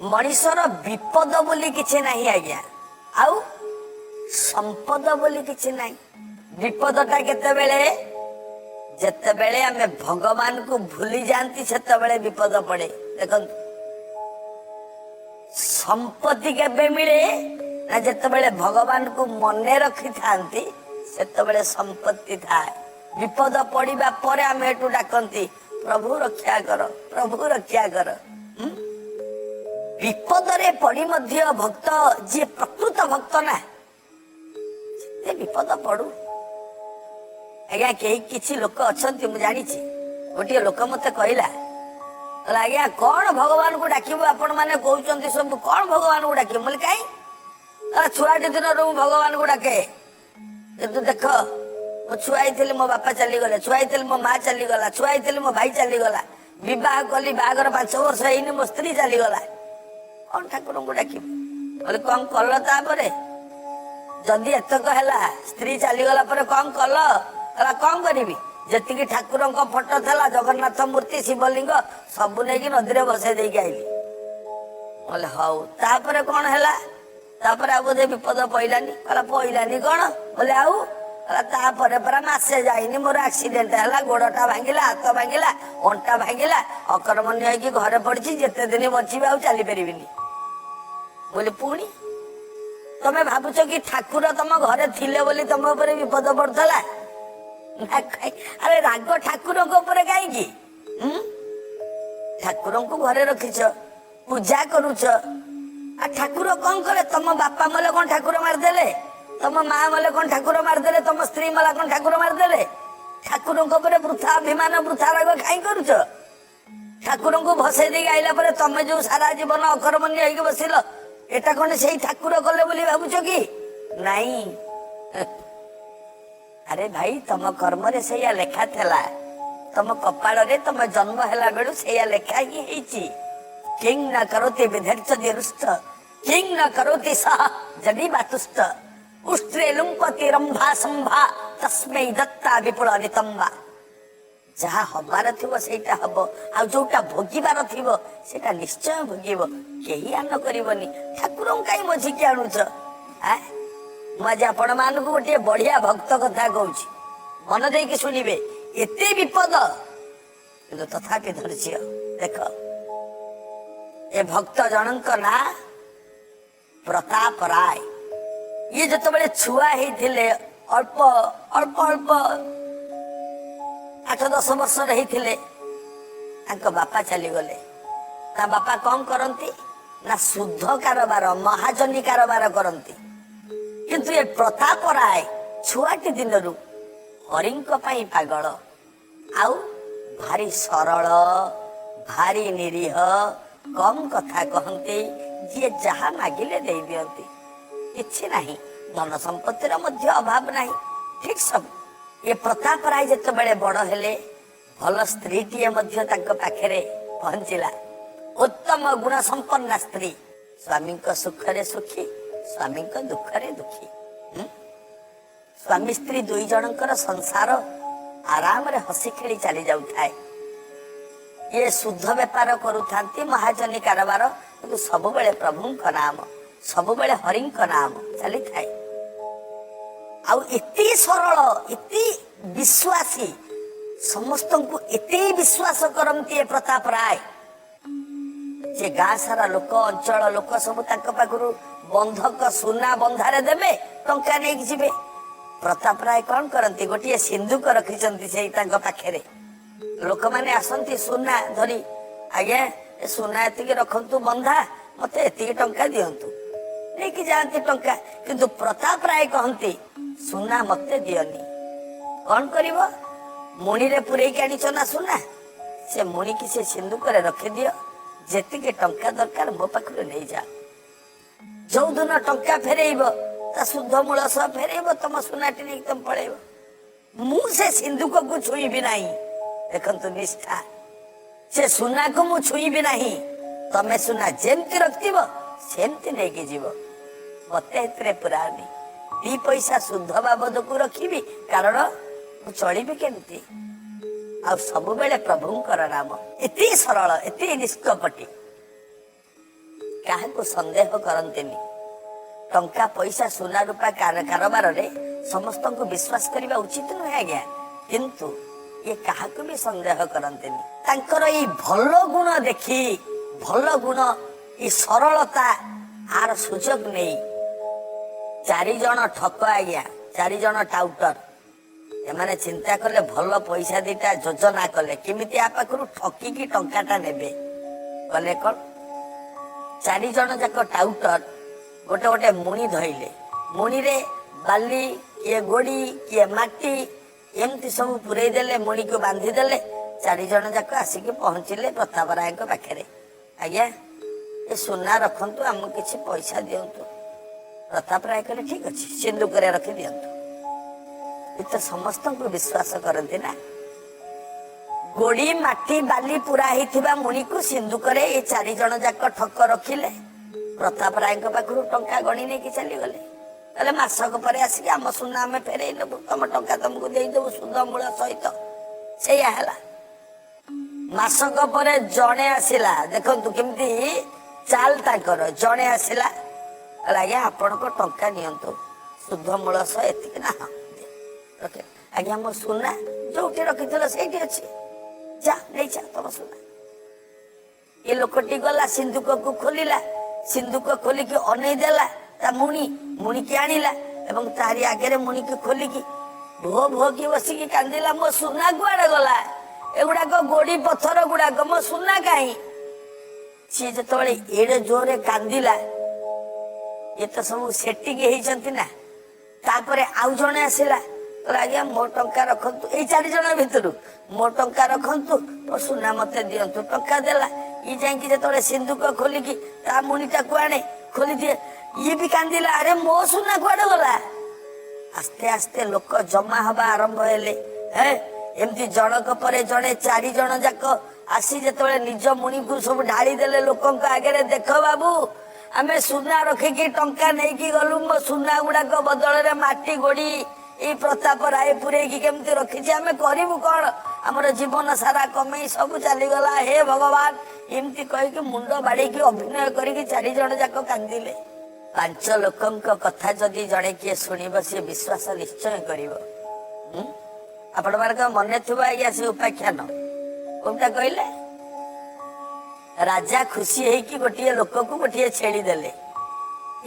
ମଣିଷର ବିପଦ ବୋଲି କିଛି ନାହିଁ ଆଜ୍ଞା, ଆଉ ସମ୍ପଦ ବୋଲି କିଛି ନାହିଁ। ବିପଦଟା କେତେବେଳେ? ଯେତେବେଳେ ଆମେ ଭଗବାନଙ୍କୁ ଭୁଲି ଯାଆନ୍ତି, ସେତେବେଳେ ବିପଦ ପଡେ। ଦେଖନ୍ତୁ, ସମ୍ପତ୍ତି କେବେ ମିଳେ ନା ଯେତେବେଳେ ଭଗବାନଙ୍କୁ ମନେ ରଖିଥାନ୍ତି, ସେତେବେଳେ ସମ୍ପତ୍ତି ଥାଏ। ବିପଦ ପଡିବା ପରେ ଆମେ ଏଠୁ ଡାକନ୍ତି, "ପ୍ରଭୁ ରକ୍ଷା କର, ପ୍ରଭୁ ରକ୍ଷା କର।" ହୁଁ? ବିପଦରେ ପଡି ମଧ୍ୟ ଭକ୍ତ ଯିଏ ପ୍ରକୃତ ଭକ୍ତ ନା, ଯେତେ ବିପଦ ପଡୁ ଆଜ୍ଞା, କେହି କିଛି ଲୋକ ଅଛନ୍ତି, ମୁଁ ଜାଣିଛି। ଗୋଟିଏ ଲୋକ ମତେ କହିଲା, "ଆଜ୍ଞା, କଣ ଭଗବାନଙ୍କୁ ଡାକିବୁ? ଆପଣ ମାନେ କହୁଛନ୍ତି ସବୁ, କଣ ଭଗବାନଙ୍କୁ ଡାକିବୁ?" ବୋଲି। କାଇଁ? କହିଲା, "ଛୁଆଟି ଦିନରୁ ମୁଁ ଭଗବାନଙ୍କୁ ଡାକେ। କିନ୍ତୁ ଦେଖ, ମୁଁ ଛୁଆ ହେଇଥିଲି ମୋ ବାପା ଚାଲିଗଲେ, ଛୁଆ ହେଇଥିଲି ମୋ ମା ଚାଲିଗଲା, ଛୁଆ ହେଇଥିଲି ମୋ ଭାଇ ଚାଲିଗଲା, ବିବାହ କଲି, ବାହାଘର 5 ବର୍ଷ ହେଇନି ମୋ ସ୍ତ୍ରୀ ଚାଲିଗଲା। କଣ ଠାକୁରଙ୍କୁ ଡାକିବୁ?" ବୋଲେ, କଣ କଲ ତାପରେ? ଯଦି ଏତକ ହେଲା, ସ୍ତ୍ରୀ ଚାଲିଗଲା ପରେ କଣ କଲ? କହିଲା, "କଣ କରିବି? ଯେତିକି ଠାକୁରଙ୍କ ଫଟୋ ଥିଲା, ଜଗନ୍ନାଥ ମୂର୍ତ୍ତି, ଶିବଲିଙ୍ଗ, ସବୁ ନେଇକି ନଦୀରେ ବସେଇ ଦେଇକି ଆଇଲି।" ବୋଲେ, ହଉ, ତାପରେ କଣ ହେଲା? ତାପରେ ଆଉ ବୋଧେ ବିପଦ ପଇଲାନି? କହିଲା, "ପଇଲାନି କଣ?" ବୋଲେ, ଆଉ? କହିଲା, "ତାପରେ ପରା ମାସେ ଯାଇନି, ମୋର ଆକ୍ସିଡେଣ୍ଟ ହେଲା, ଗୋଡଟା ଭାଙ୍ଗିଲା, ହାତ ଭାଙ୍ଗିଲା, ଅଣ୍ଟା ଭାଙ୍ଗିଲା, ଅକର୍ମଣ୍ୟ ହେଇକି ଘରେ ପଡିଛି। ଯେତେ ଦିନ ବଞ୍ଚିବି ଆଉ ଚାଲିପାରିବିନି।" ବୋଲେ, ପୁଣି ତମେ ଭାବୁଛ କି ଠାକୁର ତମ ଘରେ ଥିଲେ ବୋଲି ତମ ଉପରେ ବିପଦ ପଡୁଥିଲା ନା? ଆରେ, ରାଗ ଠାକୁରଙ୍କ ଉପରେ କାହିଁକି? ହୁଁ? ଠାକୁରଙ୍କୁ ଘରେ ରଖିଛ, ପୂଜା କରୁଛ, ଆଉ ଠାକୁର କଣ କଲେ? ତମ ବାପା ମଲେ କଣ ଠାକୁର ମାରିଦେଲେ? ତମ ମା ମଲେ କଣ ଠାକୁର ମାରିଦେଲେ? ତମ ସ୍ତ୍ରୀ ମଲା କଣ ଠାକୁର ମାରିଦେଲେ? ଠାକୁରଙ୍କ ଉପରେ ବୃଥା ଅଭିମାନ, ବୃଥା ରାଗ କାହିଁ କରୁଛ? ଠାକୁରଙ୍କୁ ଭସେଇ ଦେଇକି ଆଇଲା ପରେ ତମେ ଯୋଉ ସାରା ଜୀବନ ଅକର୍ମଣ୍ୟ ହେଇକି ବସିଲ, ଏଟା କଣ ସେଇ ଠାକୁର କଲେ ବୋଲି ଭାବୁଛ କି? ନାଇଁ। ଆରେ ଭାଇ, ତମ କର୍ମରେ ସେଇଆ ଲେଖା ଥିଲା। ତମ କପାଳରେ ତମ ଜନ୍ମ ହେଲା ବେଳୁ ସେଇଆ ଲେଖା ହିଁ ହେଇଛି। କିଂ ନ କରୋତି ବିଧିର୍ଯଦି ରୁଷ୍ଟ, କିଂ ନ କରୋତି ସହ ଯଦି ବା ତୁଷ୍ଟ, ଉଷ୍ଟ୍ରେ ଲୁମ୍ପତି ରମ୍ଭା ସମ୍ଭା, ତସ୍ମୈ ଦତ୍ତା ବିପୁଳ ନିତମ୍ବା। ଯାହା ହବାର ଥିବ ସେଇଟା ହବ, ଆଉ ଯୋଉଟା ଭୋଗିବାର ଥିବ ସେଇଟା ନିଶ୍ଚୟ ଭୋଗିବ। କେହି ଆନ କରିବନି। ଠାକୁରଙ୍କୁ କାହିଁ ମଝିକି ଆଣୁଛ ଆ? ମୁଁ ଆଜି ଆପଣମାନଙ୍କୁ ଗୋଟିଏ ବଢିଆ ଭକ୍ତ କଥା କହୁଛି, ମନ ଦେଇକି ଶୁଣିବେ। ଏତେ ବିପଦ, କିନ୍ତୁ ତଥାପି ଧୈର୍ଯ୍ୟ। ଦେଖ, ଏ ଭକ୍ତ ଜଣଙ୍କ ନାଁ ପ୍ରତାପ ରାୟ। ଇଏ ଯେତେବେଳେ ଛୁଆ ହେଇଥିଲେ, ଅଳ୍ପ ଅଳ୍ପ ଅଳ୍ପ 8-10 ବର୍ଷର ହେଇଥିଲେ, ତାଙ୍କ ବାପା ଚାଲିଗଲେ। ତା ବାପା କଣ କରନ୍ତି ନା ସୁଧ କାରବାର, ମହାଜନୀ କାରବାର କରନ୍ତି। କିନ୍ତୁ ଏ ପ୍ରତାପ ରାୟ ଛୁଆଟି ଦିନରୁ ହରିଙ୍କ ପାଇଁ ପାଗଳ, ଆଉ ଭାରି ସରଳ, ଭାରି ନିରୀହ, କମ କଥା କହନ୍ତି। ଯିଏ ଯାହା ମାଗିଲେ ଦେଇ ଦିଅନ୍ତି। କିଛି ନାହିଁ, ଧନ ସମ୍ପତ୍ତିର ମଧ୍ୟ ଅଭାବ ନାହିଁ, ଠିକ ସବୁ। ଏ ପ୍ରତାପ ରାୟ ଯେତେବେଳେ ବଡ ହେଲେ, ଭଲ ସ୍ତ୍ରୀଟିଏ ମଧ୍ୟ ତାଙ୍କ ପାଖରେ ପହଞ୍ଚିଲା। ଉତ୍ତମ ଗୁଣ ସମ୍ପନ୍ନା ସ୍ତ୍ରୀ। ସ୍ୱାମୀଙ୍କ ସୁଖରେ ସୁଖୀ, ସ୍ୱାମୀଙ୍କ ଦୁଃଖରେ ଦୁଃଖୀ। ହୁଁ? ସ୍ୱାମୀ ସ୍ତ୍ରୀ ଦୁଇ ଜଣଙ୍କର ସଂସାର ଆରାମରେ ହସି ଖେଳି ଚାଲି ଯାଉଥାଏ। ଇଏ ସୁଧ ବେପାର କରୁଥାନ୍ତି, ମହାଜନୀ କାରବାର, କିନ୍ତୁ ସବୁବେଳେ ପ୍ରଭୁଙ୍କ ନାମ, ସବୁବେଳେ ହରିଙ୍କ ନାମ ଚାଲିଥାଏ। ଆଉ ଏତେ ସରଳ, ଏତେ ବିଶ୍ୱାସୀ, ସମସ୍ତଙ୍କୁ ଏତେ ବିଶ୍ୱାସ କରନ୍ତି ଏ ପ୍ରତାପ ରାୟ ଯେ ଗାଁ ସାରା ଲୋକ, ଅଞ୍ଚଳ ଲୋକ ସବୁ ତାଙ୍କ ପାଖରୁ ବନ୍ଧକ ସୁନା ବନ୍ଧାରେ ଦେବେ, ଟଙ୍କା ନେଇକି ଯିବେ। ପ୍ରତାପ ରାୟ କଣ କରନ୍ତି? ଗୋଟିଏ ସିନ୍ଧୁକ ରଖିଛନ୍ତି ସେଇ ତାଙ୍କ ପାଖରେ। ଲୋକମାନେ ଆସନ୍ତି ସୁନା ଧରି, "ଆଜ୍ଞା, ଏ ସୁନା ଏତିକି ରଖନ୍ତୁ ବନ୍ଧା, ମତେ ଏତିକି ଟଙ୍କା ଦିଅନ୍ତୁ।" ନେଇକି ଯାଆନ୍ତି ଟଙ୍କା। କିନ୍ତୁ ପ୍ରତାପ ରାୟ କହନ୍ତି, "ସୁନା ମତେ ଦିଅନି। କଣ କରିବ? ମୁଣିରେ ପୁରେଇକି ଆଣିଛ ନା ସୁନା? ସେ ମୁଣିକି ସେ ସିନ୍ଧୁକରେ ରଖିଦିଅ। ଯେତିକି ଟଙ୍କା ଦରକାର ମୋ ପାଖରୁ ନେଇଯାଅ। ଯୋଉଦିନ ଟଙ୍କା ଫେରେଇବ, ତା ସୁଧ ମୂଳ ସହ ଫେରେଇବ। ତମ ସୁନାଟି ନେଇକି ତମେ ପଳେଇବ। ମୁଁ ସେ ସିନ୍ଧୁକକୁ ଛୁଇଁବି ନାହିଁ।" ଦେଖନ୍ତୁ ନିଷ୍ଠା। "ସେ ସୁନାକୁ ମୁଁ ଛୁଇଁବି ନାହିଁ। ତମେ ସୁନା ଯେମିତି ରଖିଥିବ, ସେମିତି ନେଇକି ଯିବ। ମତେ ଏଥିରେ ପୁରାନି। ଦି ପଇସା ସୁଧ ବାବଦକୁ ରଖିବି, କାରଣ ମୁଁ ଚଳିବି କେମିତି?" ଆଉ ସବୁବେଳେ ପ୍ରଭୁଙ୍କର ନାମ। ଏତେ ସରଳ, ଏତେ ନିଷ୍କପଟି। କାହାକୁ ସନ୍ଦେହ କରନ୍ତିନି। ଟଙ୍କା ପଇସା ସୁନା ରୂପା କାରବାରରେ ସମସ୍ତଙ୍କୁ ବିଶ୍ୱାସ କରିବା ଉଚିତ ନୁହେଁ ଆଜ୍ଞା, କିନ୍ତୁ ଇଏ କାହାକୁ ବି ସନ୍ଦେହ କରନ୍ତିନି। ତାଙ୍କର ଏଇ ଭଲ ଗୁଣ ଦେଖି, ଭଲ ଗୁଣ, ଏଇ ସରଳତା ଆର ସୁଯୋଗ ନେଇ ଚାରିଜଣ ଠକ ଆଜ୍ଞା, ଚାରିଜଣ ଟାଉଟର, ଏମାନେ ଚିନ୍ତା କଲେ ଭଲ ପଇସା ଦିଟା ଯୋଜନା କଲେ କେମିତି ଆ ପାଖରୁ ଠକିକି ଟଙ୍କାଟା ନେବେ। କଲେ କଣ, ଚାରିଜଣ ଯାକ ଟାଉଟର ଗୋଟେ ଗୋଟେ ମୁଣି ଧଇଲେ। ମୁଣିରେ ବାଲି, କିଏ ଗୋଡି, କିଏ ମାଟି, ଏମିତି ସବୁ ପୁରେଇ ଦେଲେ, ମୁଣିକୁ ବାନ୍ଧିଦେଲେ। ଚାରିଜଣ ଯାକ ଆସିକି ପହଞ୍ଚିଲେ ପ୍ରତାପ ରାୟଙ୍କ ପାଖରେ। ଆଜ୍ଞା, ଏ ସୁନା ରଖନ୍ତୁ, ଆମକୁ କିଛି ପଇସା ଦିଅନ୍ତୁ। ପ୍ରତାପ ରାୟ କହିଲେ, ଠିକ ଅଛି, ସିନ୍ଦୁକରେ ରଖି ଦିଅନ୍ତୁ। ଏ ତ ସମସ୍ତଙ୍କୁ ବିଶ୍ୱାସ କରନ୍ତି ନା। ଗୋଡି ମାଟି ବାଲି ପୁରା ହେଇଥିବା ମୁଣିକୁ ସିନ୍ଦୁକରେ ଏ ଚାରିଜଣ ଯାକ ଠକ ରଖିଲେ। ପ୍ରତାପ ରାୟଙ୍କ ପାଖରୁ ଟଙ୍କା ଗଣି ନେଇକି ଚାଲିଗଲେ। କହିଲେ, ମାସକ ପରେ ଆସିକି ଆମ ସୁନା ଆମେ ଫେରେଇ ନେବୁ, ତମ ଟଙ୍କା ତମକୁ ଦେଇଦେବୁ ସୁଧ ମୂଳ ସହିତ। ସେଇଆ ହେଲା। ମାସକ ପରେ ଜଣେ ଆସିଲା। ଦେଖନ୍ତୁ କେମିତି ଚାଲ ତାଙ୍କର। ଜଣେ ଆସିଲା, କହିଲା, ଆଜ୍ଞା, ଆପଣଙ୍କ ଟଙ୍କା ନିଅନ୍ତୁ, ସୁଧ ମୂଳ ସହ ଏତିକି ନା? ହଁ, ରଖେ। ଆଜ୍ଞା, ମୋ ସୁନା ଯୋଉଠି ରଖିଥିଲ ସେଇଠି ଅଛି, ଯା ନେଇଯା ତମ ସୁନା। ଏ ଲୋକଟି ଗଲା, ସିନ୍ଧୁକକୁ ଖୋଲିଲା। ସିନ୍ଧୁକ ଖୋଲିକି ଅନେଇ ଦେଲା ତା ମୁଣି, ମୁଣିକି ଆଣିଲା ଏବଂ ତାରି ଆଗରେ ମୁଣିକି ଖୋଲିକି ଭୋ ଭୋକି ବସିକି କାନ୍ଦିଲା, ମୋ ସୁନା କୁଆଡେ ଗଲା? ଏଗୁଡାକ ଗୋଡି ପଥର ଗୁଡାକ, ମୋ ସୁନା କାହିଁ? ସିଏ ଯେତେବେଳେ ଏଡେ ଜୋରରେ କାନ୍ଦିଲା, ଏ ତ ସବୁ ସେଟିକି ହେଇଛନ୍ତି ନା। ତାପରେ ଆଉ ଜଣେ ଆସିଲା, କହିଲା, ଆଜ୍ଞା, ମୋ ଟଙ୍କା ରଖନ୍ତୁ। ଏଇ ଚାରି ଜଣ ଭିତରୁ ମୋ ଟଙ୍କା ରଖନ୍ତୁ, ମୋ ସୁନା ମତେ ଦିଅନ୍ତୁ। ଟଙ୍କା ଦେଲା। ଇଏ ଯାଇକି ଯେତେବେଳେ ସିନ୍ଧୁକ ଖୋଲିକି ତା ମୁଣିଟାକୁ ଆଣେ, ଖୋଲିଦିଏ, ଇଏ ବି କାନ୍ଦିଲା, ଆରେ ମୋ ସୁନା କୁଆଡେ ଗଲା? ଆସ୍ତେ ଆସ୍ତେ ଲୋକ ଜମା ହବା ଆରମ୍ଭ ହେଲେ। ହେ, ଏମିତି ଜଣକ ପରେ ଜଣେ ଚାରି ଜଣ ଯାକ ଆସି ଯେତେବେଳେ ନିଜ ମୁଣିକୁ ସବୁ ଢାଳି ଦେଲେ ଲୋକଙ୍କ ଆଗରେ, ଦେଖ ବାବୁ, ଆମେ ସୁନା ରଖିକି ଟଙ୍କା ନେଇକି ଗଲୁ, ମୋ ସୁନା ଗୁଡାକ ବଦଳରେ ମାଟି ଗୋଡି ଏଇ ପ୍ରତାପ ରାୟ ପୁରେଇକି କେମିତି ରଖିଛି, ଆମେ କରିବୁ କଣ? ଆମର ଜୀବନ ସାରା କମେଇ ସବୁ ଚାଲିଗଲା, ହେ ଭଗବାନ। ଏମିତି କହିକି ମୁଣ୍ଡ ବାଡେଇକି ଅଭିନୟ କରିକି ଚାରି ଜଣ ଯାକ କାନ୍ଦିଲେ। ପାଞ୍ଚ ଲୋକଙ୍କ କଥା ଯଦି ଜଣେ କିଏ ଶୁଣିବ, ସିଏ ବିଶ୍ୱାସ ନିଶ୍ଚୟ କରିବ। ଆପଣମାନଙ୍କ ମନେ ଥିବ ଆଜ୍ଞା ସେ ଉପାଖ୍ୟାନ କୋଉଟା କହିଲେ? ରାଜା ଖୁସି ହେଇକି ଗୋଟିଏ ଲୋକକୁ ଗୋଟିଏ ଛେଳି ଦେଲେ।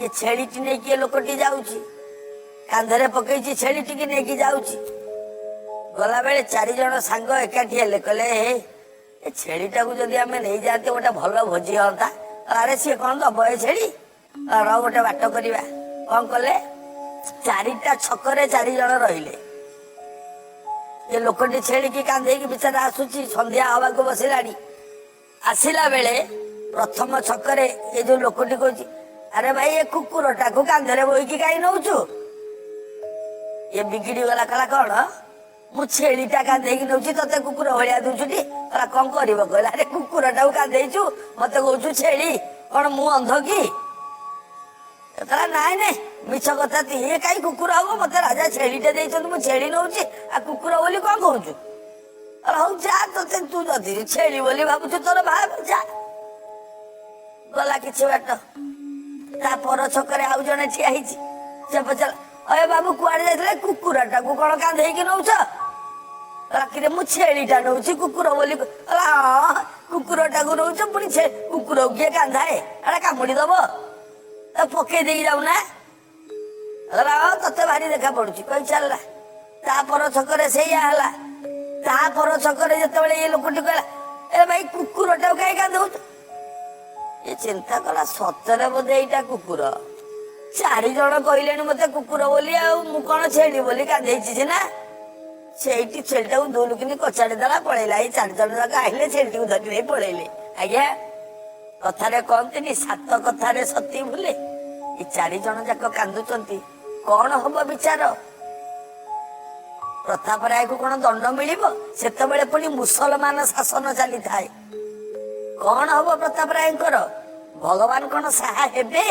ଏ ଛେଳିଟି ନେଇକି ଏ ଲୋକଟି ଯାଉଛି, କାନ୍ଧରେ ପକେଇଛି ଛେଳିଟିକି ନେଇକି ଯାଉଛି। ଗଲାବେଳେ ଚାରି ଜଣ ସାଙ୍ଗ ଏକାଠି ହେଲେ, କହିଲେ, ହେ, ଏ ଛେଳିଟାକୁ ଯଦି ଆମେ ନେଇଯାଆନ୍ତେ, ଗୋଟେ ଭଲ ଭୋଜି ହଅନ୍ତା। ଆରେ, ସିଏ କଣ ଦବ ଏ ଛେଳି? ର, ଗୋଟେ ବାଟ କରିବା। କଣ କଲେ? ଚାରିଟା ଛକରେ ଚାରି ଜଣ ରହିଲେ। ଏ ଲୋକଟି ଛେଳିକି କାନ୍ଧେଇକି ବିଚାରା ଆସୁଛି, ସନ୍ଧ୍ୟା ହବାକୁ ବସିଲାଣି। ଆସିଲା ବେଳେ ପ୍ରଥମ ଛକରେ ଏ ଯୋଉ ଲୋକଟି କହୁଛି, ଆରେ ଭାଇ, ଏ କୁକୁରଟାକୁ କାନ୍ଧରେ ବୋହିକି କାହିଁ ନଉଛୁ? ଇଏ ବିଗିଡି ଗଲା, କହିଲା, କଣ, ମୁଁ ଛେଳିଟା କାନ୍ଧେଇକି ନଉଛି, ତତେ କୁକୁର ଭଳିଆ ଦଉଛୁ? କହିଲା, କଣ କରିବ? କହିଲା, ଆରେ କୁକୁରଟାକୁ କାନ୍ଧେଇଛୁ, ମତେ କହୁଛୁ ଛେଳି, କଣ ମୁଁ ଅନ୍ଧ କି? କହିଲା, ନାଇଁ ନାଇଁ, ମିଛ କଥା, ଇଏ କାହିଁ କୁକୁର ହବ? ମତେ ରାଜା ଛେଳିଟା ଦେଇଛନ୍ତି, ମୁଁ ଛେଳି ନଉଛି, ଆଉ କୁକୁର ବୋଲି କଣ କହୁଛୁ? କହିଲା, ହଉ ଯା, ତତେ ତୁ ଯଦି ଛେଳି ବୋଲି ଭାବୁଛୁ ତୋର ଭାବ, ଯା। ଗଲା କିଛି ବାଟ, ତା ପର ଛକରେ ଆଉ ଜଣେ ଠିଆ ହେଇଛି। ସେ ପଚାରିଲା, ଅଏ ବାବୁ, କୁଆଡେ ଯାଇଥିଲେ? କୁକୁରଟାକୁ କଣ କାନ୍ଧେଇକି ନଉଛ? କହିଲା, କିରେ, ମୁଁ ଛେଳିଟା ନଉଛି, କୁକୁର ବୋଲି କହିଲା, ହଁ, କୁକୁରଟାକୁ ନଉଛ ପୁଣି କୁକୁରକୁ କିଏ କାନ୍ଧାଏ? ଏଟା କାମୁଡି ଦବ, ପକେଇ ଦେଇକି ଯାଉନା। କହିଲା, ହଁ, ତତେ ଭାରି ଦେଖା ପଡୁଛି, କହି ଚାଲିଲା। ତା ପର ଛକରେ ସେଇଆ ହେଲା। ତା ପର ଛକରେ ଯେତେବେଳେ ଏ ଲୋକଟି କହିଲା, ଏ ଭାଇ, କୁକୁରଟାକୁ କାହିଁ କାନ୍ଧଉଛୁ? ଏ ଚିନ୍ତା କଲା, ସତରେ ବୋଧେ ଏଇଟା କୁକୁର। ଚାରି ଜଣ କହିଲେଣି ମତେ କୁକୁର ବୋଲି, ଆଉ ମୁଁ କଣ ଛେଳି ବୋଲି କାନ୍ଧେଇଛି ସିନା। ସେଇଠି ଛେଳିଟାକୁ ଦୁଲୁକିନି କଚାଡ଼ି ଦେଲା, ପଳେଇଲା। ଏଇ ଚାରି ଜଣ ଯାକ ଆଇଲେ, ଛେଳିଟିକୁ ଧରି ନେଇ ପଳେଇଲେ। ଆଜ୍ଞା, କଥାରେ କହନ୍ତିନି, ସାତ କଥାରେ ସତୀ ଭୁଲେ। ଏ ଚାରି ଜଣ ଯାକ କାନ୍ଦୁଛନ୍ତି, କଣ ହବ ବିଚାର? ପ୍ରତାପ ରାୟକୁ କଣ ଦଣ୍ଡ ମିଳିବ? ସେତେବେଳେ ପୁଣି ମୁସଲମାନ ଶାସନ ଚାଲିଥାଏ। କଣ ହବ ପ୍ରତାପ ରାୟଙ୍କର? ଭଗବାନ କଣ ସାହା ହେବେ?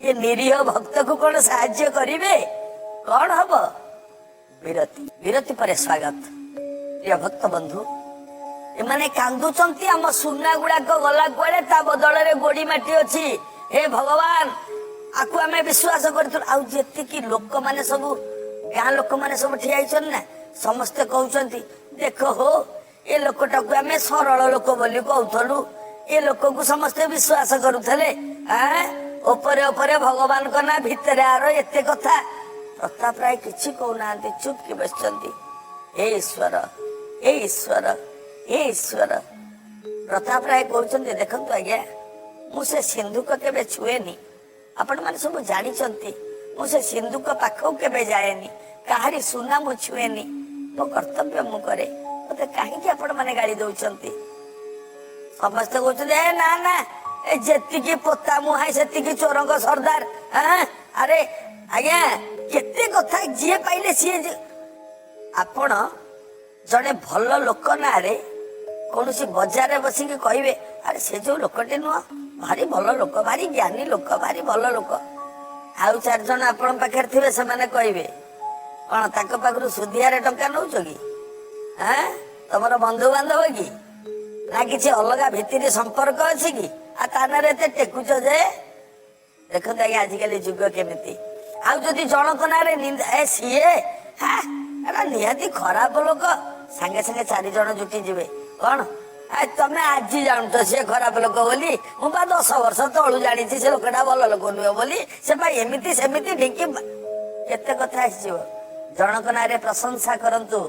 ଏ ନିରୀହ ଭକ୍ତକୁ କଣ ସାହାଯ୍ୟ କରିବେ? କଣ ହବ? ବିରତି, ବିରତି ପରେ ସ୍ୱାଗତ। ପ୍ରିୟ ଭକ୍ତ ବନ୍ଧୁ। ଏମାନେ କାନ୍ଦୁଛନ୍ତି, ଆମ ସୁନା ଗୁଡାକ ଗଲା କୁଆଡେ, ତା ବଦଳରେ ଗୋଡି ମାଟି ଅଛି। ହେ ଭଗବାନ, ଆକୁ ଆମେ ବିଶ୍ୱାସ କରିଥିଲୁ। ଆଉ ଯେତିକି ଲୋକମାନେ ସବୁ, ଗାଁ ଲୋକମାନେ ସବୁ ଠିଆ ହେଇଛନ୍ତି ନା, ସମସ୍ତେ କହୁଛନ୍ତି, ଦେଖ ହୋ, ଏ ଲୋକଟାକୁ ଆମେ ସରଳ ଲୋକ ବୋଲି କହୁଥିଲୁ, ଏ ଲୋକକୁ ସମସ୍ତେ ବିଶ୍ୱାସ କରୁଥିଲେ। ଆଁ ଉପରେ ଉପରେ ଭଗବାନଙ୍କ ନା, ଭିତରେ ଆର ଏତେ କଥା। ପ୍ରତାପ ରାୟ କିଛି କହୁନାହାନ୍ତି, ଚୁପ୍ କି ବସିଛନ୍ତି। ହେ ଈଶ୍ୱର, ହେ ଈଶ୍ୱର, ହେ ଈଶ୍ୱର। ପ୍ରତାପ ରାୟ କହୁଛନ୍ତି, ଦେଖନ୍ତୁ ଆଜ୍ଞା, ମୁଁ ସେ ସିନ୍ଧୁକ କେବେ ଛୁଏନି, ଆପଣମାନେ ସବୁ ଜାଣିଛନ୍ତି। ମୁଁ ସେ ସିନ୍ଧୁକ ପାଖକୁ କେବେ ଯାଏନି, କାହାରି ସୁନା ମୁଁ ଛୁଏନି, ମୋ କର୍ତ୍ତବ୍ୟ ମୁଁ କରେ। ମତେ କାହିଁକି ଆପଣମାନେ ଗାଳି ଦଉଛନ୍ତି? ସମସ୍ତେ କହୁଛନ୍ତି, ଏ ନା ନା, ଏ ଯେତିକି ପୋତା ମୁହାଁ ସେତିକି ଚୋରଙ୍କ ସର୍ଦ୍ଦାର। ଆଁ ଆରେ ଆଜ୍ଞା, କେତେ କଥା, ଯିଏ ପାଇଲେ ସିଏ। ଆପଣ ଜଣେ ଭଲ ଲୋକ ନାଁରେ କୌଣସି ବଜାରରେ ବସିକି କହିବେ, ଆରେ ସେ ଯୋଉ ଲୋକଟି ନୁହଁ, ଭାରି ଭଲ ଲୋକ, ଭାରି ଜ୍ଞାନୀ ଲୋକ, ଭାରି ଭଲ ଲୋକ। ଆଉ ଚାରି ଜଣ ଆପଣଙ୍କ ପାଖରେ ଥିବେ, ସେମାନେ କହିବେ, କଣ ତାଙ୍କ ପାଖରୁ ସୁଧିଆରେ ଟଙ୍କା ନଉଛ କି? ଆଁ ତମର ବନ୍ଧୁବାନ୍ଧବ କି, ନା କିଛି ଅଲଗା ଭିତିରି ସମ୍ପର୍କ ଅଛି କି? ଆଉ ତା ନାଁରେ ଏତେ ଟେକୁଛ ଯେ? ଦେଖନ୍ତୁ ଆଜ୍ଞା, ଆଜିକାଲି ଯୁଗ କେମିତି। ଆଉ ଯଦି ଜଣଙ୍କ ନାଁରେ ନିନ୍ଦା, ଏ ସିଏ ହା, ଏଟା ନିହାତି ଖରାପ ଲୋକ, ସାଙ୍ଗେ ସାଙ୍ଗେ ଚାରି ଜଣ ଜୁଟି ଯିବେ। କଣ ତମେ ଆଜି ଜାଣୁଛ ସିଏ ଖରାପ ଲୋକ ବୋଲି? ମୁଁ ବା 10 ବର୍ଷ ତଳୁ ଜାଣିଛି ସେ ଲୋକଟା ଭଲ ଲୋକ ନୁହେଁ ବୋଲି। ସେ ବା ଏମିତି ସେମିତି ଢିଙ୍କି, କେତେ କଥା ଆସିଯିବ। ଜଣଙ୍କ ନାଁରେ ପ୍ରଶଂସା କରନ୍ତୁ,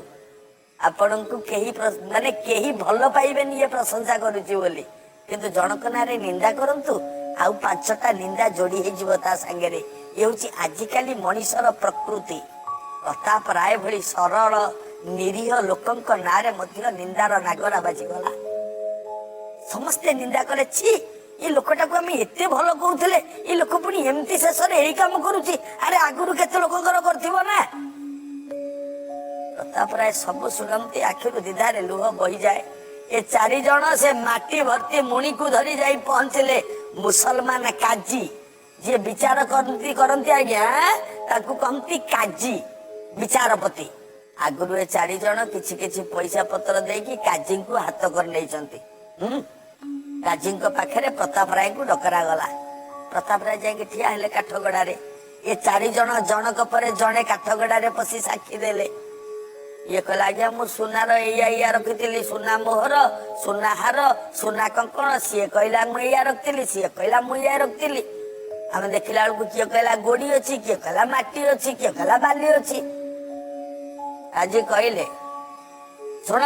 ଆପଣଙ୍କୁ କେହି ମାନେ କେହି ଭଲ ପାଇବେନି ଇଏ ପ୍ରଶଂସା କରୁଛି ବୋଲି। କିନ୍ତୁ ଜଣଙ୍କ ନାଁରେ ନିନ୍ଦା କରନ୍ତୁ, ଆଉ ପାଞ୍ଚଟା ନିନ୍ଦା ଯୋଡି ହେଇଯିବ ତା ସାଙ୍ଗରେ। ଇଏ ହଉଛି ଆଜିକାଲି ମଣିଷର ପ୍ରକୃତି। ପ୍ରତାପ ରାୟ ଭଳି ସରଳ ନିରୀହ ଲୋକଙ୍କ ନାଁରେ ମଧ୍ୟ ନିନ୍ଦାର ନାଗରା ବାଜିଗଲା। ସମସ୍ତେ ନିନ୍ଦା କଲେ, ଛି, ଏ ଲୋକଟାକୁ ଆମେ ଏତେ ଭଲ କହୁଥିଲେ, ଏ ଲୋକ ପୁଣି ଏମିତି ଶେଷରେ ଏଇ କାମ କରୁଛି। ଆରେ ଆଗରୁ କେତେ ଲୋକଙ୍କର କରିଥିବ ନା। ପ୍ରତାପ ରାୟ ସବୁ ଶୁଣନ୍ତି, ଆଖିରୁ ଦ୍ୱିଧାରେ ଲୁହ ବହିଯାଏ। ଏ ଚାରି ଜଣ ସେ ମାଟି ଭର୍ତ୍ତି ମୁଣିକୁ ଧରି ଯାଇ ପହଞ୍ଚିଲେ ମୁସଲମାନ କାଜି, ଯିଏ ବିଚାର କରନ୍ତି ଆଜ୍ଞା, ତାକୁ କହନ୍ତି କାଜି, ବିଚାରପତି। ଆଗରୁ ଏ ଚାରି ଜଣ କିଛି କିଛି ପଇସା ପତ୍ର ଦେଇକି କାଜିଙ୍କୁ ହାତ କରି ନେଇଛନ୍ତି। କାଜିଙ୍କ ପାଖରେ ପ୍ରତାପ ରାୟଙ୍କୁ ଡକରା ଗଲା। ପ୍ରତାପ ରାୟ ଯାଇକି ଠିଆ ହେଲେ କାଠଗଡାରେ। ଏ ଚାରି ଜଣ ଜଣକ ପରେ ଜଣେ କାଠଗଡାରେ ପଶି ସାକ୍ଷୀ ଦେଲେ। ଇଏ କହିଲା, ଆଜ୍ଞା, ମୁଁ ସୁନାର ଏଇଆ ଏଇଆ ରଖିଥିଲି, ସୁନା ମୋହର, ସୁନା ହାର, ସୁନା କଙ୍କଣ। ସିଏ କହିଲା, ମୁଁ ଏଇଆ ରଖିଥିଲି। ସିଏ କହିଲା, ମୁଁ ଏଇଆ ରଖିଥିଲି। ଆମେ ଦେଖିଲା ବେଳକୁ କିଏ କହିଲା ଗୋଡି ଅଛି, କିଏ କହିଲା ମାଟି ଅଛି, କିଏ କହିଲା ବାଲି ଅଛି। ଆଜି କହିଲେ, ଶୁଣ,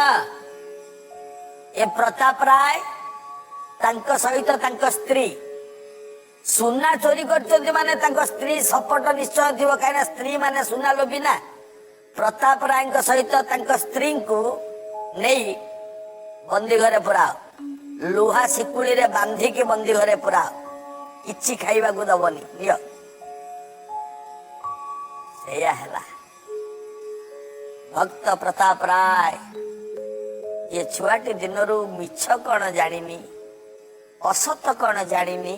ଏ ପ୍ରତାପ ରାୟ, ତାଙ୍କ ସହିତ ତାଙ୍କ ସ୍ତ୍ରୀ ସୁନା ଚୋରି କରିଛନ୍ତି, ମାନେ ତାଙ୍କ ସ୍ତ୍ରୀ ସପଟ ନିଶ୍ଚୟ ଥିବ, କାହିଁକିନା ସ୍ତ୍ରୀ ମାନେ ସୁନା ଲୋଭୀ ନା। ପ୍ରତାପ ରାୟଙ୍କ ସହିତ ତାଙ୍କ ସ୍ତ୍ରୀଙ୍କୁ ନେଇ ବନ୍ଦୀ ଘରେ ପୁରାଅ, ଲୁହା ଶିକୁଳିରେ ବାନ୍ଧିକି ବନ୍ଦୀ ଘରେ ପୁରାଅ, କିଛି ଖାଇବାକୁ ଦବନି, ନିଅ। ସେଇଆ ହେଲା। ଭକ୍ତ ପ୍ରତାପ ରାୟ, ଇଏ ଛୁଆଟି ଦିନରୁ ମିଛ କଣ ଜାଣିନି, ଅସତ କଣ ଜାଣିନି,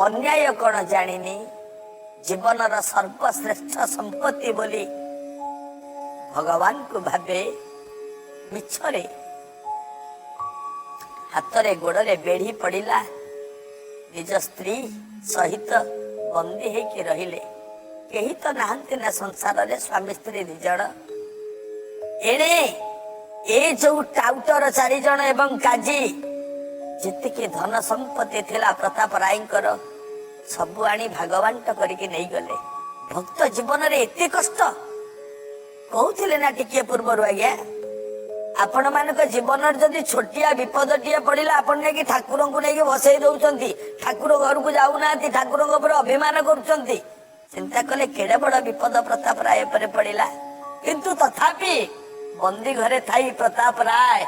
ଅନ୍ୟାୟ କଣ ଜାଣିନି, ଜୀବନର ସର୍ବଶ୍ରେଷ୍ଠ ସମ୍ପତ୍ତି ବୋଲି ଭଗବାନଙ୍କୁ ଭାବେ, ମିଛରେ ହାତରେ ଗୋଡରେ ବେଢି ପଡିଲା, ନିଜ ସ୍ତ୍ରୀ ସହିତ ବନ୍ଦୀ ହେଇକି ରହିଲେ। କେହି ତ ନାହାନ୍ତି ନା ସଂସାରରେ, ସ୍ୱାମୀ ସ୍ତ୍ରୀ ଦି ଜଣ। ଏଣେ ଏ ଯୋଉ ଟାଉଟର ଚାରି ଜଣ ଏବଂ କାଜୀ, ଯେତିକି ଧନ ସମ୍ପତ୍ତି ଥିଲା ପ୍ରତାପ ରାୟଙ୍କର, ସବୁ ଆଣି ଭାଗବାଣ୍ଟ କରିକି ନେଇଗଲେ। ଭକ୍ତ ଜୀବନରେ ଏତେ କଷ୍ଟ। କହୁଥିଲେ ନା ଟିକିଏ ପୂର୍ବରୁ ଆଜ୍ଞା, ଆପଣ ମାନଙ୍କ ଜୀବନରେ ଯଦି ଛୋଟିଆ ବିପଦଟିଏ ପଡିଲା, ଆପଣ ନେଇକି ଠାକୁରଙ୍କୁ ନେଇକି ଭସେଇ ଦଉଛନ୍ତି, ଠାକୁର ଘରକୁ ଯାଉନାହାନ୍ତି, ଠାକୁରଙ୍କ ଉପରେ ଅଭିମାନ କରୁଛନ୍ତି। ଚିନ୍ତା କଲେ କେଡେ ବଡ ବିପଦ ପ୍ରତାପ ରାୟ ଉପରେ ପଡିଲା। କିନ୍ତୁ ତଥାପି ବନ୍ଦୀ ଘରେ ଥାଇ ପ୍ରତାପ ରାୟ,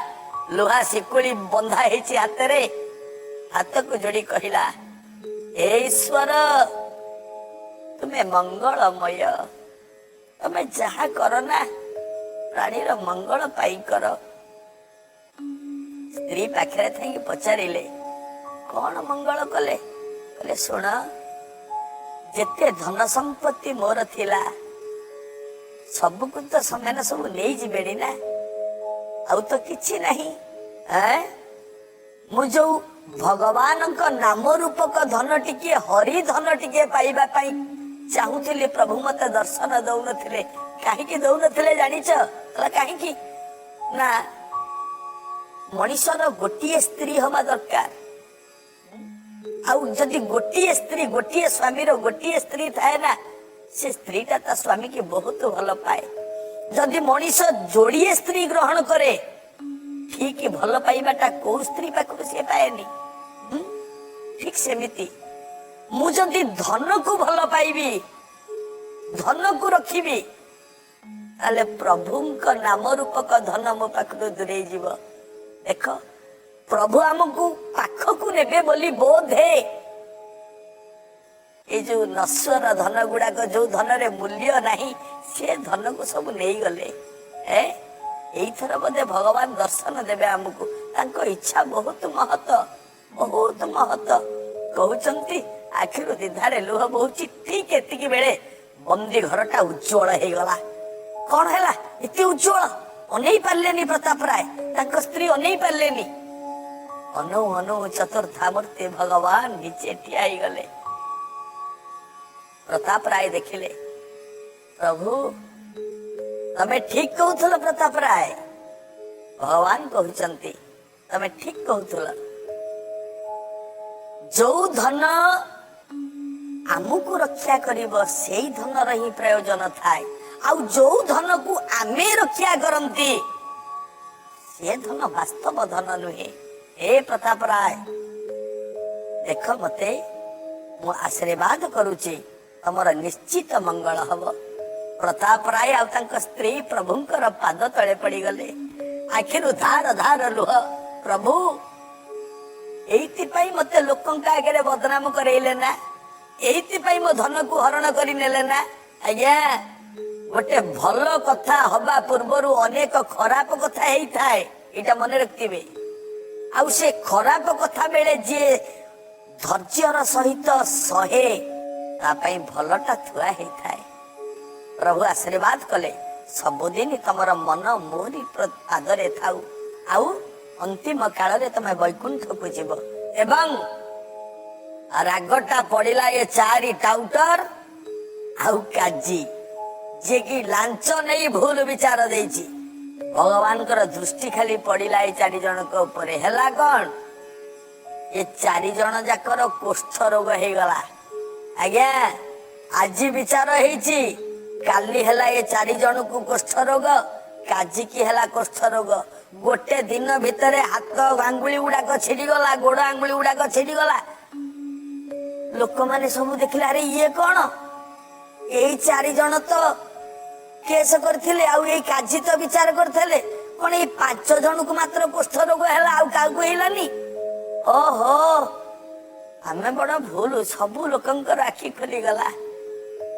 ଲୁହା ଶିକୁଳି ବନ୍ଧା ହେଇଛି ହାତରେ, ହାତକୁ ଯୋଡି କହିଲା, ହେ ଈଶ୍ୱର, ତୁମେ ମଙ୍ଗଳମୟ, ତମେ ଯାହା କର ନା ପ୍ରାଣୀର ମଙ୍ଗଳ ପାଇଁ କର। ସ୍ତ୍ରୀ ପାଖରେ ଥାଇକି ପଚାରିଲେ, କଣ ମଙ୍ଗଳ କଲେ? କହିଲେ, ଶୁଣ, ଯେତେ ଧନ ସମ୍ପତ୍ତି ମୋର ଥିଲା, ସବୁକୁ ତ ସେମାନେ ସବୁ ନେଇଯିବେଣି ନା, ଆଉ ତ କିଛି ନାହିଁ। ଏଁ? ମୁଁ ଯୋଉ ଭଗବାନଙ୍କ ନାମ ରୂପକ ଧନ ଟିକିଏ, ହରି ଧନ ଟିକିଏ ପାଇବା ପାଇଁ ଚାହୁଁଥିଲି, ପ୍ରଭୁ ମତେ ଦର୍ଶନ ଦଉନଥିଲେ। କାହିଁକି ଦଉନଥିଲେ ଜାଣିଛ? କହିଲା କାହିଁକି ନା ମଣିଷର ଗୋଟିଏ ସ୍ତ୍ରୀ ହବା ଦରକାର। ଆଉ ଯଦି ଗୋଟିଏ ସ୍ତ୍ରୀ, ଗୋଟିଏ ସ୍ୱାମୀର ଗୋଟିଏ ସ୍ତ୍ରୀ ଥାଏ ନା, ସେ ସ୍ତ୍ରୀଟା ତା ସ୍ୱାମୀକି ବହୁତ ଭଲ ପାଏ। ଯଦି ମଣିଷ ଯୋଡ଼ିଏ ସ୍ତ୍ରୀ ଗ୍ରହଣ କରେ, ଠିକ ଭଲ ପାଇବାଟା କୋଉ ସ୍ତ୍ରୀ ପାଖରୁ ସିଏ ପାଏନି। ହୁଁ? ଠିକ ସେମିତି ମୁଁ ଯଦି ଧନକୁ ଭଲ ପାଇବି, ଧନକୁ ରଖିବି, ତାହେଲେ ପ୍ରଭୁଙ୍କ ନାମ ରୂପକ ଧନ ମୋ ପାଖରୁ ଦୂରେଇ ଯିବ। ଦେଖ, ପ୍ରଭୁ ଆମକୁ ପାଖକୁ ନେବେ ବୋଲି ବୋଧେ ଏଇ ଯୋଉ ନଶ୍ୱର ଧନ ଗୁଡାକ, ଯୋଉ ଧନରେ ମୂଲ୍ୟ ନାହିଁ, ସେ ଧନକୁ ସବୁ ନେଇଗଲେ। ଏ ଏଇଥର ବୋଧେ ଭଗବାନ ଦର୍ଶନ ଦେବେ ଆମକୁ। ତାଙ୍କ ଇଚ୍ଛା ବହୁତ ମହତ, ବହୁତ ମହତ। କହୁଛନ୍ତି, ଆଖିରୁ ଦ୍ୱିଧାରେ ଲୁହ ବହୁଛି। ଠିକ ଏତିକି ବେଳେ ବନ୍ଦୀ ଘରଟା ଉଜ୍ଜଳ ହେଇଗଲା। କଣ ହେଲା ଏତେ ଉଜ୍ଜଳ? ଅନେଇ ପାରିଲେନି ପ୍ରତାପ ରାୟ, ତାଙ୍କ ସ୍ତ୍ରୀ ଅନେଇ ପାରିଲେନି। ଅନଉ ଅନଉ ଚତୁର୍ଦ୍ଧାମୂର୍ତ୍ତି ଭଗବାନ ନିଜେ ଠିଆ ହେଇଗଲେ। ପ୍ରତାପ ରାୟ ଦେଖିଲେ, ପ୍ରଭୁ ତମେ ଠିକ କହୁଥିଲ। ପ୍ରତାପ ରାୟ ଭଗବାନ କହୁଛନ୍ତି, ତମେ ଠିକ କହୁଥିଲ। ଯୋଉ ଧନ ଆମକୁ ରକ୍ଷା କରିବ, ସେଇ ଧନର ହିଁ ପ୍ରୟୋଜନ ଥାଏ। ଆଉ ଯୋଉ ଧନକୁ ଆମେ ରକ୍ଷା କରନ୍ତି, ସେ ଧନ ବାସ୍ତବ ଧନ ନୁହେଁ। ହେ ପ୍ରତାପ ରାୟ, ଦେଖ ମତେ, ମୁଁ ଆଶୀର୍ବାଦ କରୁଛି, ତମର ନିଶ୍ଚିତ ମଙ୍ଗଳ ହବ। ପ୍ରତାପ ରାୟ ଆଉ ତାଙ୍କ ସ୍ତ୍ରୀ ପ୍ରଭୁଙ୍କର ପାଦ ତଳେ ପଡିଗଲେ। ଆଖିରୁ ଧାର ଧାର ଲୁହ। ପ୍ରଭୁ, ଏଇଥିପାଇଁ ମତେ ଲୋକଙ୍କ ଆଗରେ ବଦନାମ କରେଇଲେ ନା? ଏଇଥିପାଇଁ ମୋ ଧନକୁ ହରଣ କରି ନେଲେ ନା? ଆଜ୍ଞା, ଗୋଟେ ଭଲ କଥା ହବା ପୂର୍ବରୁ ଅନେକ ଖରାପ କଥା ହେଇଥାଏ, ଏଇଟା ମନେ ରଖିଥିବେ। ଆଉ ସେ ଖରାପ କଥା ବେଳେ ଯିଏ ଧୈର୍ଯ୍ୟର ସହିତ ସହେ, ତା ପାଇଁ ଭଲଟା ଥୁଆ ହେଇଥାଏ। ପ୍ରଭୁ ଆଶୀର୍ବାଦ କଲେ, ସବୁଦିନ ତମର ମନ ମୋରି ପାଦରେ ଥାଉ, ଆଉ ଅନ୍ତିମ କାଳରେ ତମେ ବୈକୁଣ୍ଠକୁ ଯିବ। ଏବଂ ରାଗଟା ପଡିଲା ଏ ଚାରି ଟାଉଟର ଆଉ କାଜି, ଯିଏକି ଲାଞ୍ଚ ନେଇ ଭୁଲ ବିଚାର ଦେଇଛି। ଭଗବାନଙ୍କର ଦୃଷ୍ଟି ଖାଲି ପଡିଲା ଏ ଚାରି ଜଣଙ୍କ ଉପରେ। ହେଲା କଣ? ଏ ଚାରି ଜଣ ଯାକର କୋଷ୍ଠ ରୋଗ ହେଇଗଲା। ଆଜ୍ଞା, ଆଜି ବିଚାର ହେଇଛି, କାଲି ହେଲା ଏ ଚାରି ଜଣକୁ କୋଷ୍ଠ ରୋଗ। କାଜିକି ହେଲା କୋଷ୍ଠ ରୋଗ। ଗୋଟେ ଦିନ ଭିତରେ ହାତ ଆଙ୍ଗୁଳି ଗୁଡାକ ଛିଡିଗଲା, ଗୋଡ ଆଙ୍ଗୁଳି ଗୁଡାକ ଛିଡିଗଲା। ଲୋକମାନେ ସବୁ ଦେଖିଲେ, ଆରେ ଇଏ କଣ? ଏଇ ଚାରି ଜଣ ତ କେସ କରିଥିଲେ, ଆଉ ଏଇ କାଜି ତ ବିଚାର କରିଥିଲେ। କଣ ଏଇ ପାଞ୍ଚ ଜଣକୁ ମାତ୍ର କୋଷ୍ଠ ରୋଗ ହେଲା, ଆଉ କାହାକୁ ହେଲାନି? ଓହୋ, ଆମେ ବଡ ଭୁଲ। ସବୁ ଲୋକଙ୍କର ଆଖି ଖୋଲିଗଲା।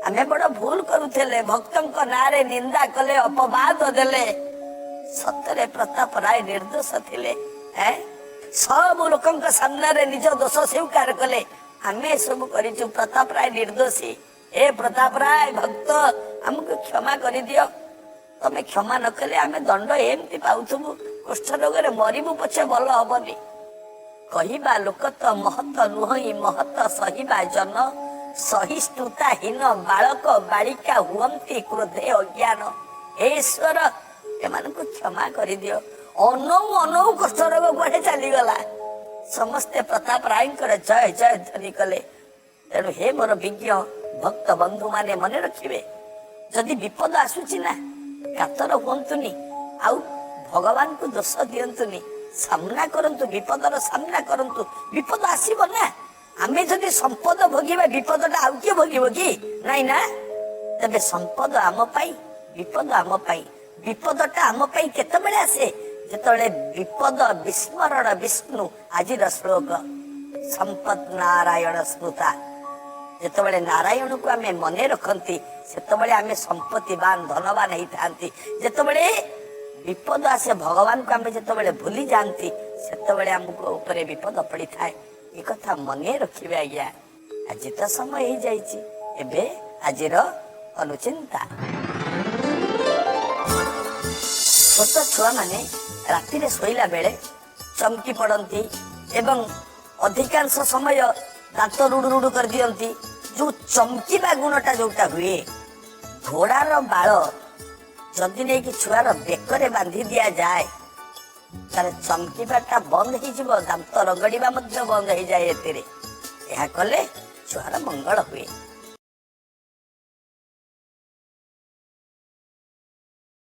ଆମେ ବଡ ଭୁଲ କରୁଥିଲେ, ଭକ୍ତଙ୍କ ନାଁରେ ନିନ୍ଦା କଲେ, ଅପବାଦ ଦେଲେ। ସତରେ ପ୍ରତାପ ରାୟ ନିର୍ଦ୍ଦୋଷ ଥିଲେ। ଏଁ? ସବୁ ଲୋକଙ୍କ ସାମ୍ନାରେ ନିଜ ଦୋଷ ସ୍ୱୀକାର କଲେ, ଆମେ ଏସବୁ କରିଛୁ, ପ୍ରତାପ ରାୟ ନିର୍ଦ୍ଦୋଷୀ। ଏ ପ୍ରତାପ ରାୟ ଭକ୍ତ, ଆମକୁ କ୍ଷମା କରିଦିଅ। ତମେ କ୍ଷମା ନ କଲେ ଆମେ ଦଣ୍ଡ ଏମିତି ପାଉଥିବୁ, କୁଷ୍ଠ ରୋଗରେ ମରିବୁ ପଛେ ଭଲ ହବନି। କହିବା ଲୋକ ତ ମହତ ନୁହଁ, ମହତ ସହିବା ଜନ। ସହିଷ୍ଣୁତା ହୀନ ବାଳକ ବାଳିକା ହୁଅନ୍ତି କ୍ରୋଧେ ଅଜ୍ଞାନ। ହେ ଈଶ୍ୱର, ଏମାନଙ୍କୁ କ୍ଷମା କରିଦିଅ। ଅନଉ ଅନଉ କୁଷ୍ଠ ରୋଗ କୁଆଡେ ଚାଲିଗଲା। ସମସ୍ତେ ପ୍ରତାପ ରାୟଙ୍କର ଜୟ ଜୟ ଧ୍ୱନି କଲେ। ତେଣୁ ହେ ମୋର ବିଜ୍ଞ ଭକ୍ତ ବନ୍ଧୁ ମାନେ, ମନେ ରଖିବେ, ଯଦି ବିପଦ ଆସୁଛି ନା, କାତର ହୁଅନ୍ତୁନି ଆଉ ଭଗବାନଙ୍କୁ ଦୋଷ ଦିଅନ୍ତୁନି। ସାମ୍ନା କରନ୍ତୁ, ବିପଦର ସାମ୍ନା କରନ୍ତୁ। ବିପଦ ଆସିବ ନା। ଆମେ ଯଦି ସମ୍ପଦ ଭୋଗିବା, ବିପଦଟା ଆଉ କିଏ ଭୋଗିବ କି? ନାଇଁ ନା। ତେବେ ସମ୍ପଦ ଆମ ପାଇଁ, ବିପଦ ଆମ ପାଇଁ। ବିପଦଟା ଆମ ପାଇଁ କେତେବେଳେ ଆସେ? ଯେତେବେଳେ ବିପଦ ବିସ୍ମରଣ ବିଷ୍ଣୁ। ଆଜିର ଶ୍ଲୋକ ସମ୍ପଦ ନାରାୟଣ ସ୍ମୃତା। ଯେତେବେଳେ ନାରାୟଣକୁ ଆମେ ମନେ ରଖନ୍ତି, ସେତେବେଳେ ଆମେ ସମ୍ପତ୍ତିବାନ, ଧନବାନ ହେଇଥାନ୍ତି। ଯେତେବେଳେ ବିପଦ ଆସେ, ଭଗବାନଙ୍କୁ ଆମେ ଯେତେବେଳେ ଭୁଲି ଯାଆନ୍ତି, ସେତେବେଳେ ଆମକୁ ଉପରେ ବିପଦ ପଡ଼ିଥାଏ। ଏ କଥା ମନେ ରଖିବେ ଆଜ୍ଞା। ଆଜି ତ ସମୟ ହେଇଯାଇଛି। ଏବେ ଆଜିର ଅନୁଚିନ୍ତା। ଛୋଟ ଛୁଆମାନେ ରାତିରେ ଶୋଇଲା ବେଳେ ଚମକି ପଡ଼ନ୍ତି ଏବଂ ଅଧିକାଂଶ ସମୟ ଦାନ୍ତ ରୁଡୁ ରୁଡୁ କରିଦିଅନ୍ତି। ଯୋଉ ଚମକିବା ଗୁଣଟା ଯୋଉଟା ହୁଏ, ଘୋଡ଼ାର ବାଳ ଯଦି ନେଇକି ଛୁଆର ବେକରେ ବାନ୍ଧି ଦିଆଯାଏ, ତାହେଲେ ଚମକିବାଟା ବନ୍ଦ ହେଇଯିବ, ଦାନ୍ତ ରଗଡ଼ିବା ମଧ୍ୟ ବନ୍ଦ ହେଇଯାଏ ଏଥିରେ। ଏହା କଲେ ଛୁଆର ମଙ୍ଗଳ ହୁଏ।